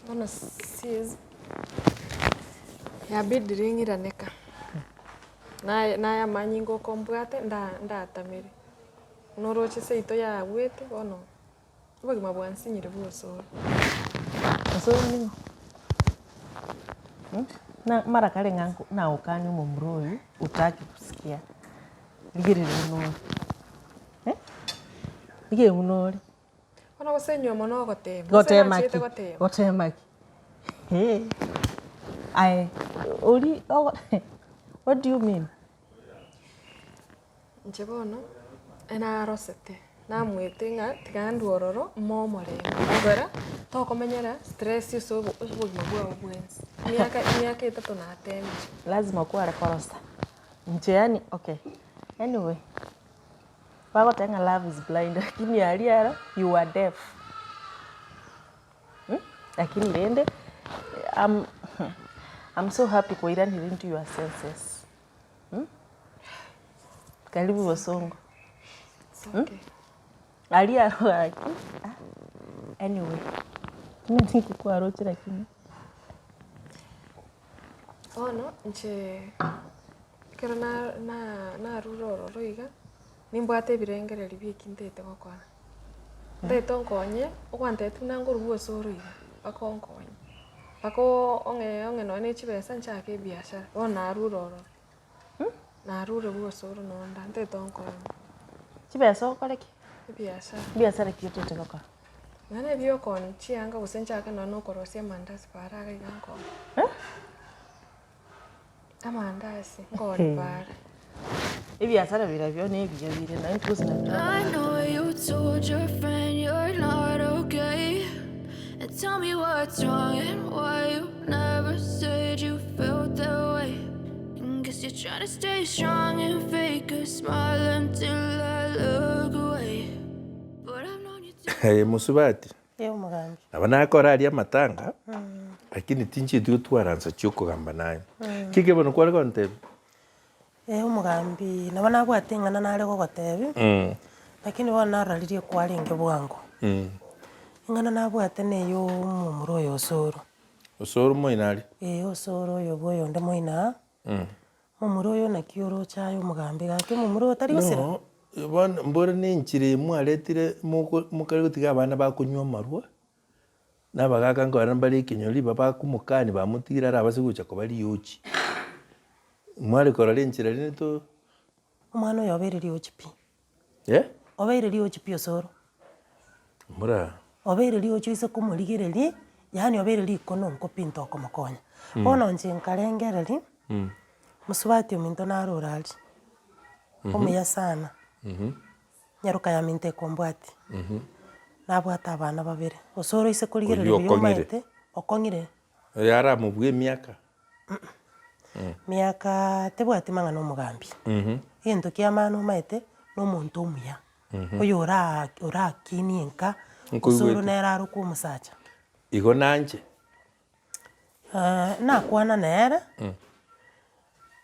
Bono sis, yabidire ng'irane ka, naye naye amanyinga okombwate nda ndatamere, buna oroche seito yagwete bono, obogima bwansinyire bwa osoro. Osoro ning'o? Na mara kare ng'a nko nagokania omomura oyo otake gosikia, rigereria buna ore, eh, rigereria buna ore. Bono gose enyiomo na ogotema, gose Gotema nachete ki? gotema. Gotema ki? Hee, aye oria ogo what do you mean? Inche bono, narosete, namoete ng'a tiga ndwe ororo momorembe, ekogera tokomenyera stress ase obo obogima bwao bwensi, emiaka emiaka etato natemire. Lazima kware korosa, inche yaani okay, anyway. Bagoteba ng'a love is blind lakini aria aro you are deaf mh, lakini rende am am so happy kwairanire into your senses mh, karibu bosongo It's okay. Aria aro gaki ah anyway, timanyeti nki kwaroche lakini. Bono inche ekero na- na- narure ororo iga, nimbwate ebirengererio bia eki ntagete gokora. Ntagete onkonye, ogwantebetie buna nkorwa osoro iga, mpaka onkonye, mpaka oo ong'e ong'e nonye na echibesa nchake ebiashara, bono narure ororo. Narure bwa osoro nonye nda, ntagete onkonye. Chibesa okore ki? Ebiashara. Ebiasara ki otagete gokora? Nonya na ebi okoonia chianga gose nchake nonya na okorosia amandasi paara iga iga nkoonia. Amandasi nkoonia paara. Ebiasara birabio na ebiya bire naende gose nabio I know you told your friend you're not okay. And tell me what's wrong and why you never said you felt that way. And guess you're trying to stay strong and fake a smile until I look away. But I've known you too. Aye mosubati, Ee omogambi. nabo nakora aria amatanga, lakini tinchieti gotwara nsa chi'okogamba naye. Ki bono kware gontebia? Ee omogambi, nabo nabwate ing'ana nare gogotebia, lakini bono narorire kwarenge bwango. Ing'ana nabwate na eye omomura oyo Osoro. Osoro moino aria? Ee osoro oyo bwa oyonde moino aa, momura oyo naki oroche aye omogambi gaki omomura oyo tari gosira? No, bono mbore na enchera eye mwaretire moko mokare gotiga abana bakonywa amarwa, na abagaka nkorora mbare ekenyoro riba bakomokani bamotigire arabase gocha koba riochi. Mware korora enchera rende to. Omwana oyo obeire riochi pi. Eh? Obeire riochi pi osoro. Mbura. Obeire riochi oise komorigereria, yaani obeire rikono nko pi ntokomokonya. Bono inche nkarengereria, mosubati ominto naro ore aria, omuya sana, nyaroka ya minto ekombwatia, nabwate abana babere, osoro oise korigereria Oyio buya okong'ire. omaete, okong'ire. Oyo aramobue emiaka. Miaka tebwati mang'ana omogambi. Egento kia maana omaete, na omonto omuya, oyo ora orakinie nka, Nkoigwete. osoro nere arokwe omosacha. Igo nanche. Nakwana nere,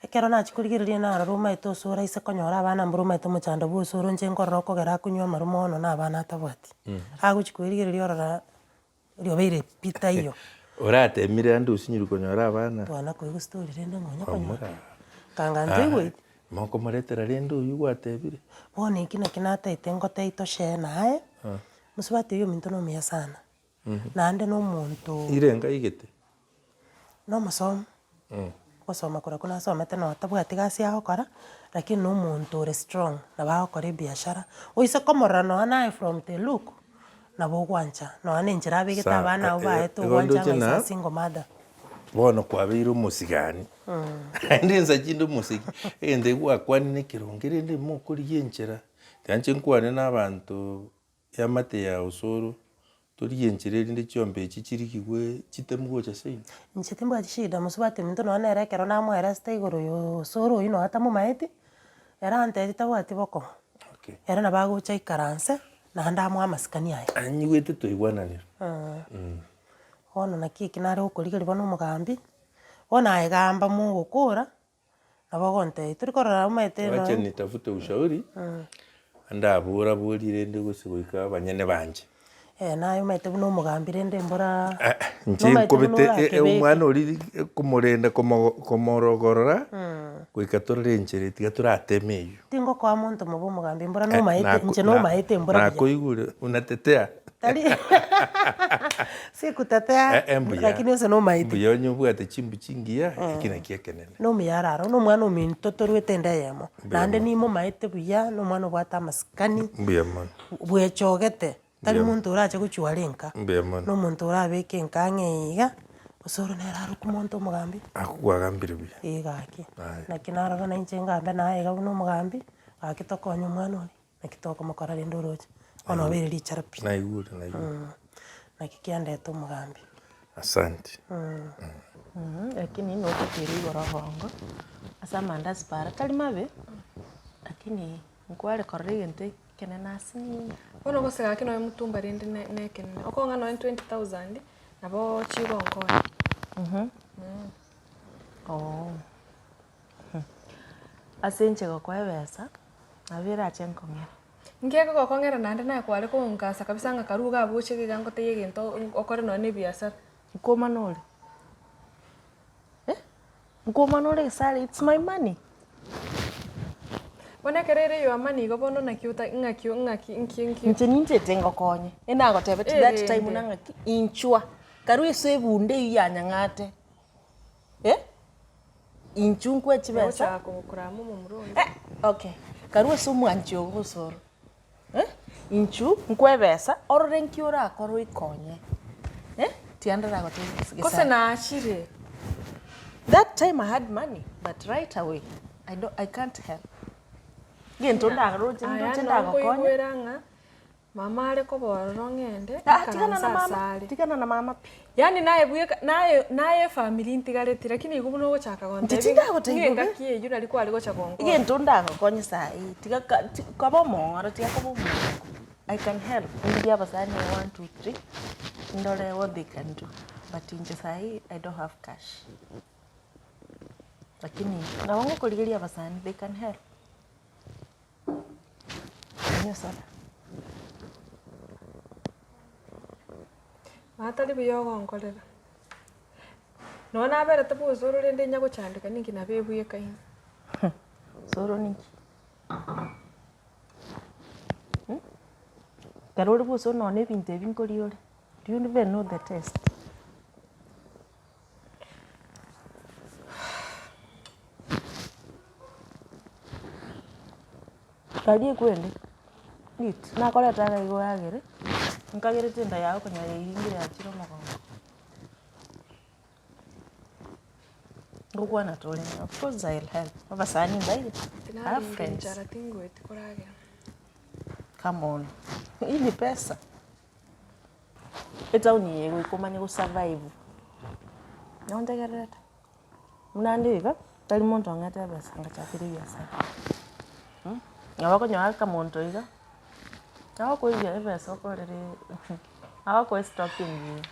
ekero nachia korigereria narora omaete osoro aise konyora abana mboro omaete omochando bwa osoro inche nkorora okogera akonywa amarwa mono na abana atabwati. Agochia koerigereria orora Oria obeire pi taiyo. Oratemire ande osinyirwe konyora abana. Twana koigwa story rende ng'onya konyora. Omora. Kanga ntoigweti. Mokomoretera rende oyio gwatebire. Bono eki naki nataete ngotebie toshare naye, mosubati oyio ominto nomuya sana, naende na omonto. Ire engaigete. Nomosomu, ogosoma korokwo nasomete nonye tabwati gasi agokora, lakini na omonto ore strong, nabo agokora ebiashara, oise komorora nonye naye from the look, nabo ogwancha, nonye na enchera abegete Sawa, abana abwo eh, baye igo togwancha ndoche ng'a is na- a single mother. Bono kwabeire omosigani, naende ensa chinde omosegi, egento ekio gwakwanire ekeronge rende mokorigia enchera, tiga inche nkwane na abanto. Eamate ya osoro, torigie enchera erinde chiombe echi chirigigwe chitemu gocha seino. Inche timbwati shida mosubati ominto nonya nere ekero namoeresete igoro ya osoro oyio nonya tamomaeti, ere antebi tabwati bokong'u. Okay. Ere nabo agocha aikaranse, naende amoe amasikani aye. Anyigwete twaigwananire. Bono naki eki nare gokorigereria bono omogambi, bono aye gamba mogokora. Nabo ogontebia, tori korora omanyete Wacha nonya. nitafute ushauri, ande abora bori rende gose goika abanyene banche. Eh, naye omanyete buna omogambi rende mbora Inche nomanyete buna nkobete e- e- orakebeke. omwana oria komorenda komo komorogorora, goika torore enchera tiga torateme eywo. Tingokoa monto mobe omogambi mbora nomaete, inche nomaete mbora buya. Nakoigure unatetea. Tari sikutetea Eh, eh, mbuya. lakini ase nomaete. Mbuya onye obwate chimbu chingiya, eki nakio ekenene. Nomuya araro, na omwana ominto torwete enda eyemo, Mbuya naende mono. nimomaete buya, na omwana obwate amasikani, Mbuya mono. bwechogete, tari Mbuya. monto orache gochwara enka, Mbuya mono. na omonto orabeke enka ang'e iga, gose oro nere arokwe omonto omogambi. Akwo kwagambire buya. Ee gaki, Aye. naki narora nainche ngambe naye iga buna omogambi, gaki tokonye omwana oria, naki tokomokora rende oroche, bono obeire richara pi. Naigure, naigure. Naki kiandete omogambi. Asante. Lakini notakeire igoro obongo, ase amandasi para tari mabe, lakini nkware korora egento ekenene ase nigo. Bono gose gaki nonya omotumba rende ne ne ekenene, okong'a nonya 20,000, nabo chigonkonya. Oo. Ase inche gokoa ebesa, nabo erache nkong'ere. Inki ekegokong'era naende naye kware kongasa kabisa ng'a karue iga abwo oche iga ngotebie egento okore nonya na ebiasara. Nkomana ore? Eh? Nkomana ore gesare it's my money. Bono ekero ere your money igo bono naki ota ng'aki ng'aki nki nki. Inche ninchete ngokonye, enagotebeti that time Erende. buna ng'aki inchwa, karue ase ebunda eywo yanyang'ate eh, inchu nkwe chibesa. Ogochaka kogokorama omomura onde. Eh, okay, karue ase omwanchi ogo gose oro eh, inchu nkwe ebesa orore nki orakore oikonye eh, tiga ndaragotebi gese Gose gesa. nachire. That time I had money but right away I don't I can't help. Gento ndaroche Aya ndoche noo ndagokonya. nkoigwera ng'a Mama are koba ororo ng'ende, Ah, tigana nkaranse na mama, ase are. tigana na mama pi. Yaani naye bweka naye naye efamiri ntigareti lakini igo buna ogochaka Inche gontebia ng'a tindagotebia ng'a bobe. engaki eywo nari kware gocha gonkonya. Egento ndagokonye saii, tiga ka ti kaba omong'ora tiga koba omongo, I can help, ndigie abasani one, two, three, ndore what they can do, but inche saii I don't have cash. Lakini nabo ngokorigeria abasani, they can help. Nywa soda. Mama tari buya ogonkorera. Nonya naberete bwa osoro rende inya gochandeka ninki nabo ebwekaine. Osoro ninki? Ekero ore bwa osoro nonya na ebinto ebi nkoria ore, do you even know the taste? Karia ekwende, eat, nakoreta iga igo oyagere, nkagerete enda yago konya yairingire yachire omogongo. Ngokwana tore ng'a of course I'll help, abasani mbaire, I have Tinaringa friends. enchara tingoeti koragera. Come on, hii ni pesa. Etown eye goika omanye go survive, nontegererete? Buna ande iga, tari monto ong'ete ebesa ngachakera ebiasara, nabo okonyora akamonto iga, agokoa ebesa okorere agokoa estock engiya,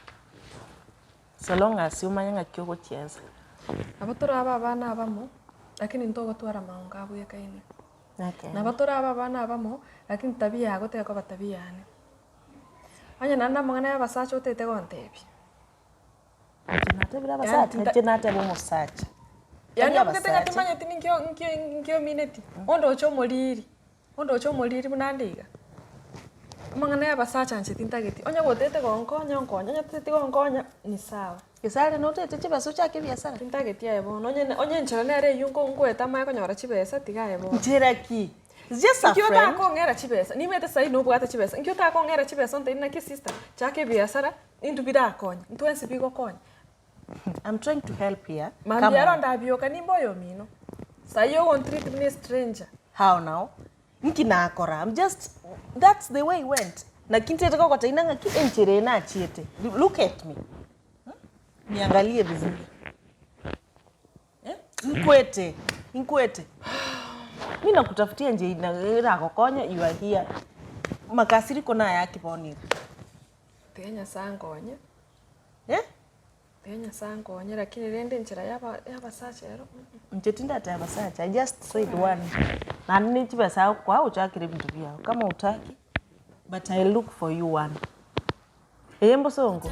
so long as omanye ng'aki ogochiesa. Nabo torabe abana abamo, lakini ntogotwara amaongo abwekaine. Ekeene. Nabo torabe abana abamo, lakini tabia yago tekoba tabia yane. Onye naende amang'ana ya abasacha otagete gontebia. Inche natebire abasacha, inche nateba omosacha. Yaani Tari omogete ng'a abasacha. timanyeti ninkio nkio nkio omineti, ondoche omoriri, ondoche omoriri buna ande iga. Amang'ana ya abasacha inche tintageti, onye gotagete gonkonya onkonye, onye otagete gonkonya ni sawa. Gese are notagete chibesa ochake ebiasara? Tintageti aye bono, onye onye enchera nere eywo nko nkoeta amanye konyora chibesa tiga aye bono. Nchera ki? It's just a Nki friend. otakong'era chibesa, nimanyete saii nobwate chibesa, nki otakong'era chibesa ontebie naki sister, chaka ebiasara, intwe birakonye, intwe ensi bigokonya. I'm trying to help here. Mambia Come ero on. ndabioka nimbe oyomino, saii ogontreat buna estranger. How now? Nki nakora? I'm just, that's the way it went. Naki ntaete kogoteina ng'aki enchera eye nachiete. Look at me. Niangalie vizuri. Eh? Nkwete, nkwete. Mi nakutafutia nje iragokonya you are here. Makasiriko naye aki bono iga. Tiga Nyasaye ankonye. Eh? Tiga Nyasaye ankonye lakini rende enchera yaba yabasacha ero mm. Inche tindateba abasacha, I just said one. Naende ne chibesa agokoa ochakere ebinto biago. Kama hutaki, but I look for you one. Eye mbosongo.